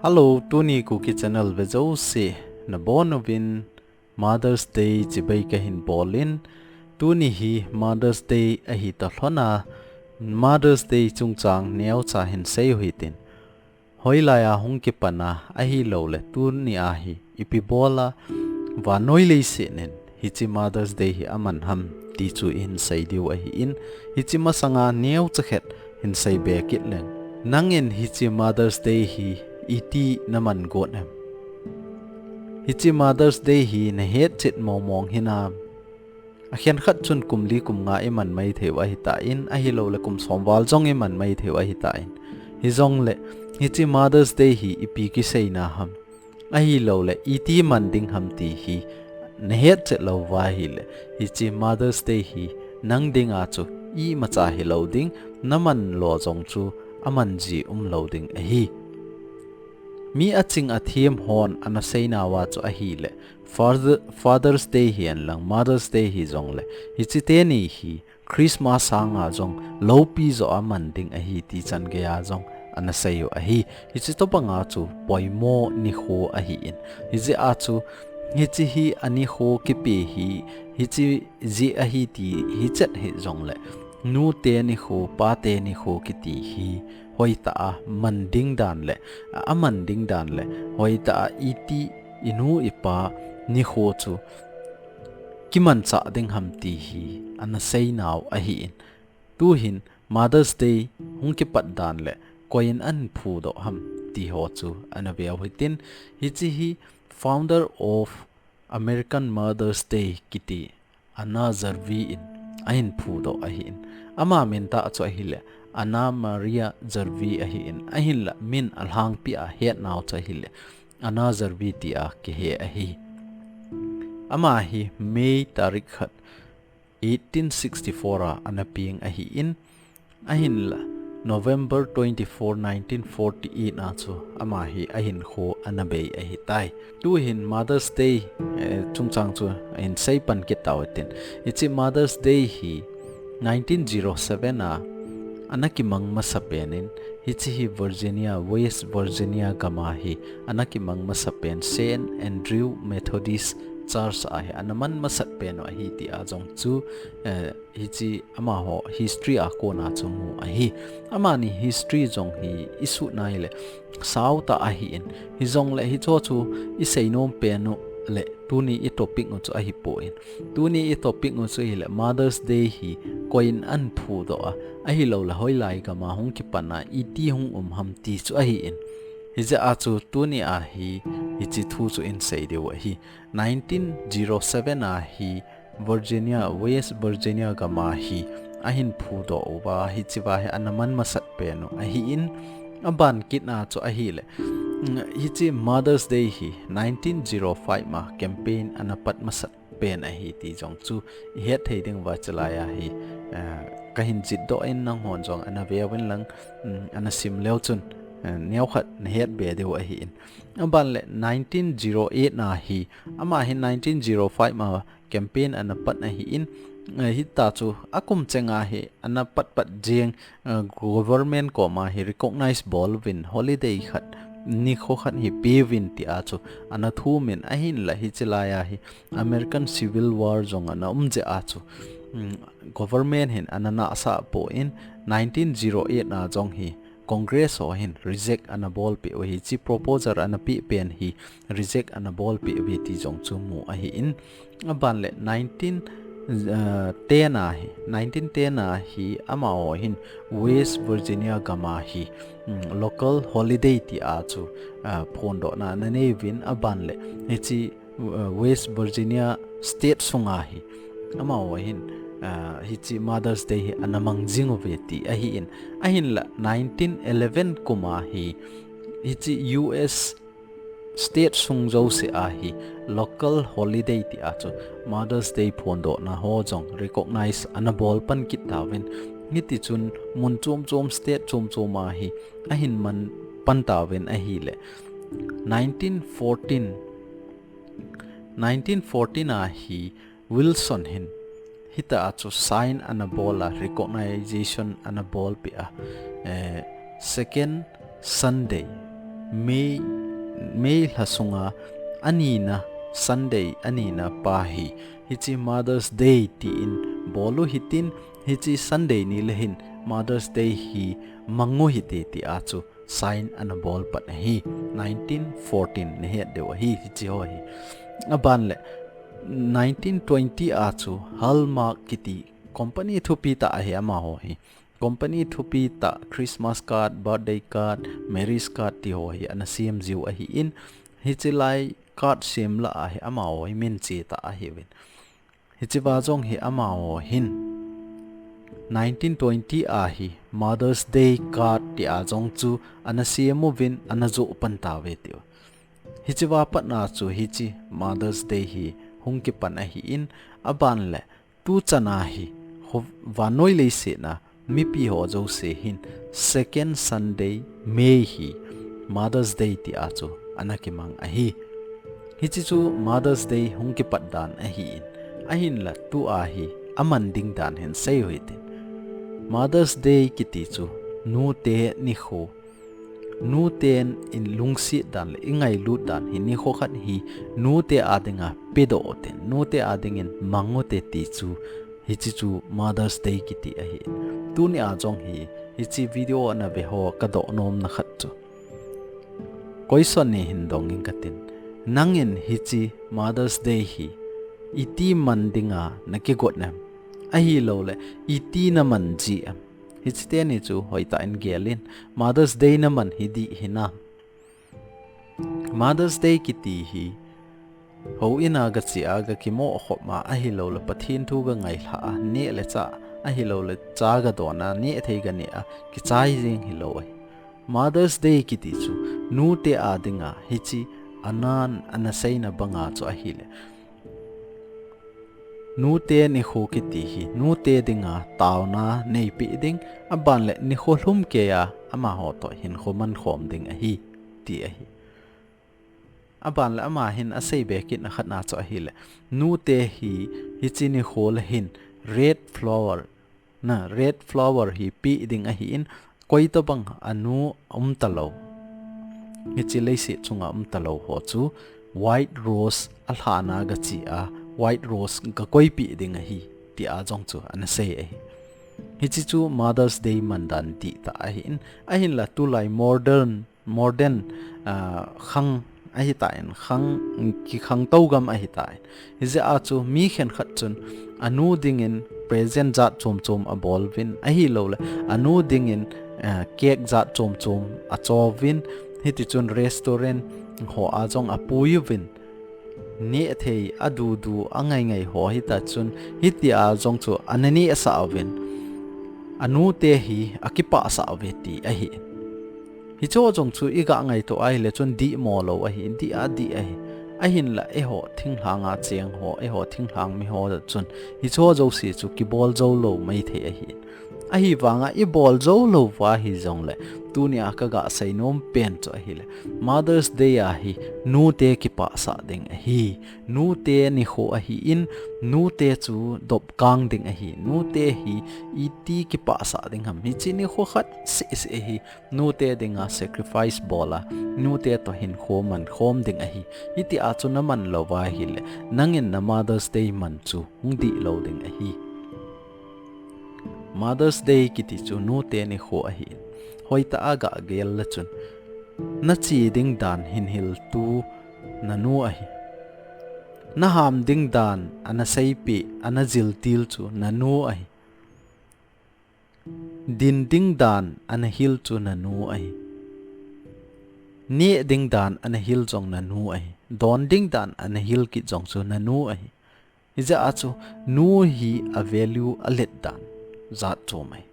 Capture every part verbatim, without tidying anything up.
Hello, tuni Kuki Channel ve jouse nabonchauvin Mother's Day chibai kahin bolin, tuni hi Mother's Day ahi talhona, Mother's Day chungchang neocha hin seiu hitin. Hoilaiya hung kipana ahilouleh tuni ahi ipi bola vannoi leiset in hiche Mother's Day hi aman ham ti chu ihin sei diu ahin, hiche masanga neocha khat hin seibe kit leng. Nangin hiche Mother's Day hi iti naman got em? Hiche Mother's Day hi nahetchet mongmong hinam? Akhenkhat chun kum li kum nga iman maitheiu ahitan, ahilouleh kum som val jong iman maitheiu ahitan. Hijongleh, hiche Mother's Day hi ipi kiseina ham, ahilouleh iti man ding ham ti hi nahetchet louva ahileh, hiche Mother's Day hi nang dinga chu imacha hilou ding, naman lou jong chu aman ji umlou ding ahi. Mi aching athem hon ana seinauva chu ahileh, Father, Father's Day hihen lang Mother's Day hijongleh, hiche teni hi Christmas sanga jong loupi joh a man ding ahi ti changeiya jong ana seiu ahi. Hiche tobanga chu poimo nikho ahin, hijeh a chu hiche hi anikho kipe hi, hiche jeh ahi ti hichet hijongleh, nute nikho, pate nikho kiti hi hoitah a man ding dan leh, aman ding dan leh, hoitah a iti inu ipa nikho chu kimanchah ding ham ti hi ana seinau ahin. Tuhin Mother's Day hung kipat dan leh koiyin ahin phudoh ham ti ho chu ana veu hitin, hiche hi founder of American Mother's Day kiti Anna Jarvis in ahin phudoh ahin. Ama min tah chu ahileh Anna Maria Jarvis ahin, ahinlah min alhangpi a hetnau chu ahileh Anna Jarvis tia kihe ahi. Ama hi May tarik khat, eighteen sixty-four a ana peng ahin, ahinlah November twenty-four, nineteen forty-eight a chu ama hi ahinkho ana bei ahitai. Tuhin Mother's Day, eh, chungchang chu ahin seipan kit tauhitin. Hiche Mother's Day hi nineteen zero seven a ana kimang masapen in, hiche hi Virginia, West Virginia gam a hi ana kimang masapen Saint Andrew Methodist Church a hi ana man masatpen u ahi tia jong chu, eh, hiche amaho history a kona chu mu ahi. Amani history jong hi isut naileh sautah ahin, hijongleh hicheho chu iseinom pen u leh tuni itopic u chu ahipon. Tuni itopic u chu ahileh Mother's Day hi koiyin ahin phudoh a, ahilouleh hoilai gam a hung kipan a iti hung um ham ti chu ahin. Hijeh a chu tuni a hi hiche thu chu ihin sei diu ahi. Nineteen zero seven a hi Virginia, West Virginia gam a hi ahin phudoh uva, hichea hi ana man masatpen u ahin, aban kitna chu ahileh, mm, hiche Mother's Day hi nineteen zero five ma campaign ana pat masatpen ahi ti jong chu ihet thei diuva chulaiya hi, eh, kahin jihdoh in nanghon jong ana veuvin lang, mm, ana sim leu chun, eh, neokhat nahetbe diu ahin. Aban leh nineteen zero eight na hi, ama hi nineteen zero five ma campaign ana pat ahin, eh, hita chu akum chenga hi ana pat pat jeng, eh, government koma hi recognize bol uvin holiday khat, nikho khat hi peuvin tia chu ana thumin, ahinlah hiche laiya hi American Civil War jong ana um jeh a chu, mm, government hin ana nahsah pon, nineteen zero eight na jong hi Congress ho hin reject ana bolpeh u, hiche proposal ana pehpen hi reject ana bolpeh uve ti jong chu mu ahin. Aban leh nineteen, eh, ten a hi, nineteen ten a hi amaho hin West Virginia gam a hi, mm, local holiday tia chu, eh, phondohna ana nei uvin, aban leh hiche, eh, West Virginia state sunga hi amaho hin, eh, hiche Mother's Day hi ana mang jing uve ti ahin. Ahinlah nineteen eleven kum a hi, hiche U S state sung jouse a hi local holiday tia chu Mother's Day phondohna ho jong recognize ana bol pan kit tauvin, hitichun mun chom chom, state chom chom a hi ahin man pan tauvin ahileh, nineteen fourteen, nineteen fourteen a hi Wilson hin hita a chu sign ana bol a, recognition ana bolpeh a, eh, second Sunday, May, May lha sunga anina Sunday, anina pa hi, hiche Mother's Day tin bol u hitin, hiche Sunday ni le hin Mother's Day hi mang u hite tia chu sign ana bol pan ahi. Nineteen fourteen ni het diu ahi, hiche ho hi. Aban le nineteen twenty a chu Hallmark kiti company thupi tah ahi amaho hi. Company thupi tah Christmas card, birthday card, marriage card ti ho hi ana siam jiu ahi in, hiche lai card siam lah a hi amaho hi min che tah ahiuvin. Hiche va jong hi amaho hin nineteen twenty a hi Mother's Day card tia jong chu ana siam uvin ana joh pan tauve tiu. Hiche va pat na chu hiche Mother's Day hi hung kipan ahi in, aban le tu chan a hi, ho, vannoi leiset a mipi ho jouse hin second Sunday May hi Mother's Day tia chu ana kimang ahi. Hiche chu Mother's Day hung kipat dan ahi in, ahin la tu a hi aman ding dan hin sei u hitin. Mother's Day kiti chu nute nikho, nuten i lungset dan le i ngailut dan hi nikho khat hi nute a dinga pedoh u tin, nute a dingin mang u te ti chu, hiche chu Mother's Day kiti ahi. Tuni a jong hi, hiche video ana ve ho ka doh nomna khat chu, question ni hin dong ing katin. Nangin hiche Mother's Day hi iti man dinga na kigot nem? Ahilou le iti na man ji em? Hiche teni chu hoitah in gel in, Mother's Day na man hi dih hinam? Mother's Day kiti hi houin a gache a gakimoh khop a, ahilou le Pathen thu gangailha a, neh le chah, ahilou le cha gadon a, neh thei ganeh a, kichai jeng hilou ahi. Mother's Day kiti chu nute a dinga hiche anan ana seina banga chu ahile, nute nikho kiti hi nute dinga taona neipeh ding, aban le nikho lhumkeiya amaho toh hinkho mankhom ding ahi, ti ahi. Aban le ama hin asei be kitna khat na chu ahile, nute hi hiche nikho le hin red flower, na, red flower hi peh ding ahi in, koitobang anu umtalou, hiche leiset chunga umtalou ho chu white rose alhana gache a, white rose gakoipeh ding ahi, tia jong chu ana sei ahi. Hiche chu Mother's Day man dan dihtah ahi in, ahin la tulai modern, modern, ah, khang ahitan, khang, kikhangtou gam ahitan. Hijeh a chu mi khenkhat chun anu dingin present jat chom chom abol uvin, ahilou le anu dingin, ah, cake jat chom chom acho uvin, hiti chun restaurant ho a jong apui uvin, neh thei adudu angai ngai ho hita chun, hitia jong chu ana nehsah uvin, anute hi akipahsah uve ti ahi. Hiche jong chu i ga ngaito ahile chun dihmo lou ahi, dih a dih ahi. Ahin la eiho thinglhang a cheng ho, eiho thinglhang mi ho chun hiche jouse chu kibol jou lou maithei ahi. Ahivanga i bol jou lou uva hijongle, tunia ka ga seinom pen chu ahile, Mother's Day a hi nute kipahsah ding ahi. Nute nikho ahi in, nute chu dopkang ding ahi. Nute hi iti kipahsah ding ham? Hiche nikho khat seh seh hi nute dinga sacrifice bol a, nute toh hinkho mankhom ding ahi. Hitia chu na man lou uva ahile, nangin na Mother's Day man chu hung dihlou ding ahi. Mother's Day kiti chu nute nikho ahi in, hoitah a ga gel le chun, na che ding dan hin hiltu na nu ahi. Na ham ding dan ana seipeh, ana jiltil chu na nu ahi. Din ding dan ana hil chu na nu ahi. Neh ding dan ana hil jong na nu ahi. Don ding dan ana hil kit jong chu na nu ahi. Hijeh a chu nu hi a value a let dan jat chom ahi.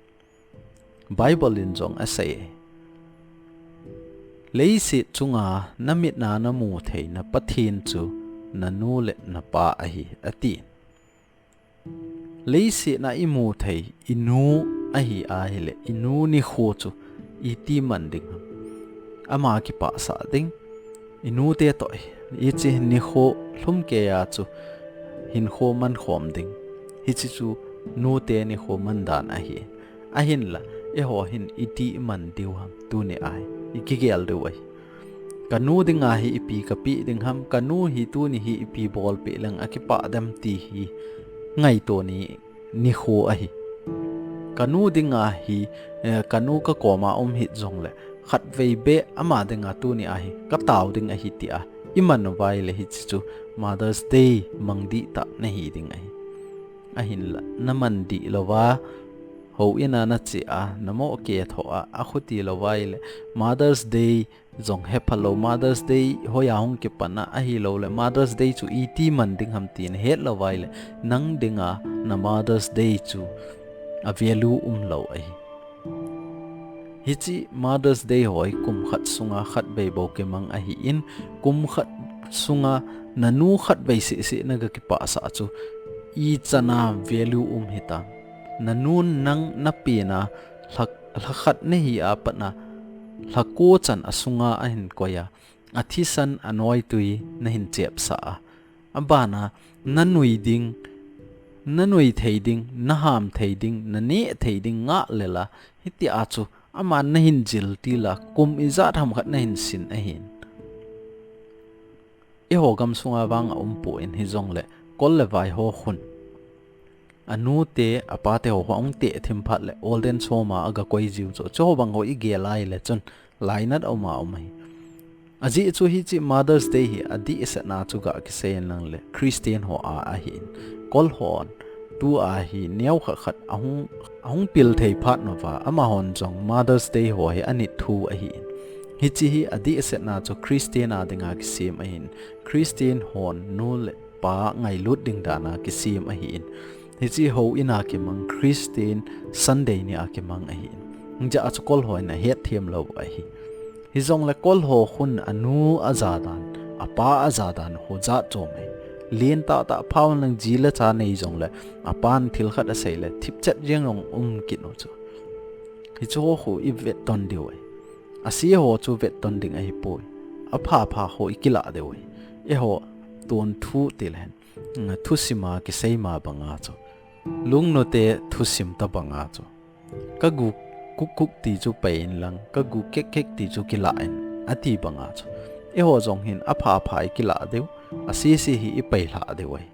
Bible in jong asei ahi. Leiset chunga na mit a na mu thei na Pathen chu na nu le na pa ahi, ati. Leiset a i mu thei i nu ahi ahile, i nu nikho chu iti man ding ham? Ama kipahsah ding, i nute toh hiche nikho lhumkeiya chu hinkho mankhom ding. Hiche chu nute nikho man dan ahi. Ahin la, eiho hin iti i man diu ham, tuni a hi i kigel diu ahi. Kanu dinga hi ipi kapeh ding ham, kanu hi tuni hi ipi bolpeh leng akipah dem ti hi ngaito ni nikho ahi. Kanu dinga hi, eh, kanu kakoma um hih jongle, khatvei beh ama dinga tuni a hi katao ding ahi tia iman uva ahile hiche chu Mother's Day mang dihtah nahi ding ahi. Ahinla, naman dih louva, houin a nache a, namoh ketho a, akhuti louva ahile, Mother's Day jong hepha lou, Mother's Day hoiya hung kipan a, ahilouleh Mother's Day chu iti man ding ham ti nahet louva ahile, nang dinga na Mother's Day chu a value umlou ahi. Hiche Mother's Day ho hi kum khat sunga khatvei bou kimang ahin, kum khat sunga nanu khatvei sehseh naga kipahsah chu ichan a value um hitam. Nanun nang napen a lha, lha khat nahi a pat a lha ko chan asunga ahin koi a, athisan anoitui nahin chepsah a, abana nanui ding, nanui thei ding, naham thei ding, naneh thei ding ngah lela, hitia chu aman nahin jil til a, kum ijat ham khat nahin sin ahin. Eiho gamsunga vang aumpoi, hijongle kol le vai ho khun anute apate ho ahung teh thim phat le old age home a aga koi jiu chu, chuho bang ho igel a ahile chun lainat aum a um ahi. Ajeh chu hiche Mother's Day hi adehset na chu ga kisei in lang le Christian ho a ahin, kol hon tua hi neokhat khat ahung, ahung pil thei phat nauva, amahon jong Mother's Day ho hi anit thu ahin. Hiche hi adehset na chu Christian a dinga kisem ahin, Christian hon nu le pa ngailut ding dan a kisem ahin. Hiche houin a kimang, Christian Sunday ni a kimang ahin. Hijeh a chu kol hon ahet them lou ahi. Hijongle kol ho khun anu aja dan, apa aja dan ho jat chom ahi. Len tahtah phauvin lang ji le cha nei jongle, apan thil khat asei le thipchet jeng jong um kit u chu. Hiche ho khu ivet ton diu ahi. Ase ho chu vet ton ding ahipoi. Apha pha ho ikilah diu ahi. Eiho tun thu til hen. Thusim a kisei ma banga chu, lungnute thusim ta banga chu, ka gu kuk kuk ti chu pei in lang, ka gu kek kek ti chu kilah in, ati banga chu, eiho jong hin apha pha ikilah diu, ase se hi ipei lha diu ahi.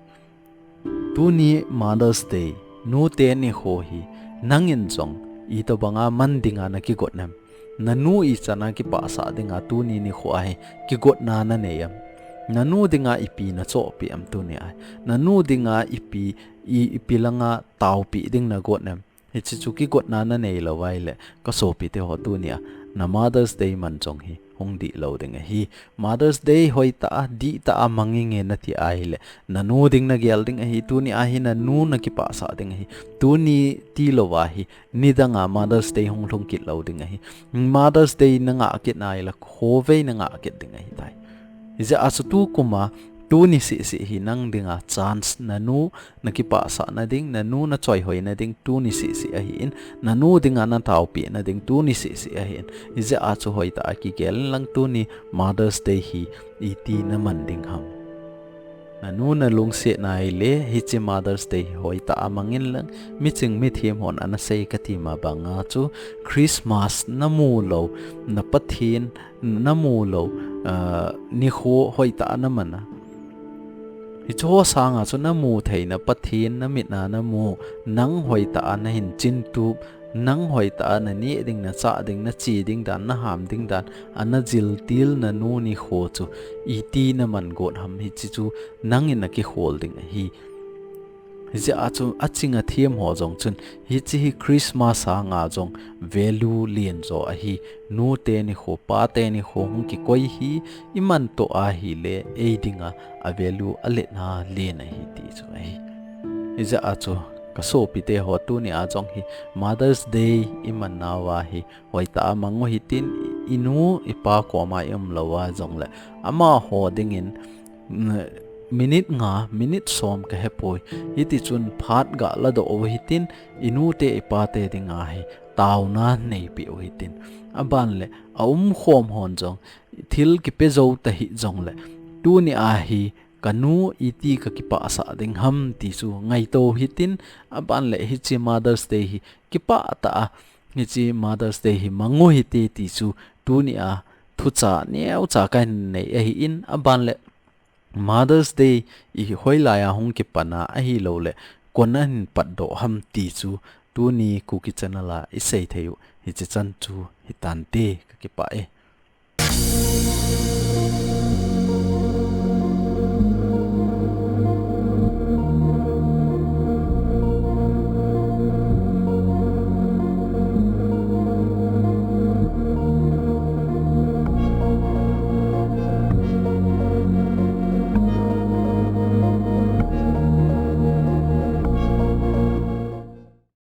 Tuni Mother's Day, nute nikho hi, nangin jong itobanga man dinga nakigot nem? Nanu ichan a kipahsah dinga tuni nikho a hi kigotna nanei em? Nanu dinga ipi nachohpeh em tuni a hi? Nanu dinga ipi, i, ipi langa taopeh ding nagot em? Hiche chu kigotna nanei lou ahile, ka sopite ho, tuni a na Mother's Day man jong hi hung dihlou ding ahi. Mother's Day hoitah a, dihtah a mang inge nati ahile, nanu ding nagel ding ahi. Tuni a hi nanu nakipahsah ding ahi. Tuni tilou a hi, nidang a Mother's Day hung lhung kit lou ding ahi. Mother's Day nangah kit nahile, khovei nangah kit ding ahitai. Hijeh a chu tukum a, tuni seh seh hi nang dinga chance, nanu nakipahsahna ding, nanu nachoihoina ding tuni seh seh ahin, nanu dinga nataopehna ding tuni seh seh ahin. Hijeh a chu hoitah a kigel in lang, tuni Mother's Day hi iti naman ding ham? Nanu nalungset nahile, hiche Mother's Day hi hoitah a mang in lang, miching mithem hon anasei kati ma banga chu, Christmas namu lou, na Pathen namu lou, ah, nikho hoitah a naman a, hicheho sanga chu namu theina Pathen namit a namu, nang hoitah a nahin chintup, nang hoitah a naneh ding, nachah ding, nache ding dan, naham ding dan, anajil til nanu nikho chu iti naman got ham? Hiche chu nangin nakikhol ding ahi. Hijeh a chu aching athem ho jong chun, hiche hi Christmas sanga jong value len jo ahi. Nute nikho, pate nikho hung kikoi hi iman toh ahile, ei dinga a value aletna len ahi ti chu ahi. Hijeh a chu ka sopite ho, tuni a jong hi Mother's Day iman nauva hi hoitah a mang u hitin, inu ipa koma iumlou a jongle, amaho dingin, mm, minute nga, minute som kahepoi, hitichun phat galadoh u hitin, inute ipate dinga hi taona neipeh u hitin. Aban le, aumkhom hon jong thil kipe jou tahih jongle, tuni a hi kanu iti kakipahsah ding ham ti chu ngaito hitin, aban le hiche Mother's Day hi kipahtah a, hiche Mother's Day hi mang u hite ti chu tuni a thucha neocha kahin nei ahin, aban le Mother's Day i hoilai a hung kipan a ahilou le, koiin ahin patdoh ham ti chu tuni Kuki Channel a i sei thei u hichi chan chu hitante, ka kipah e.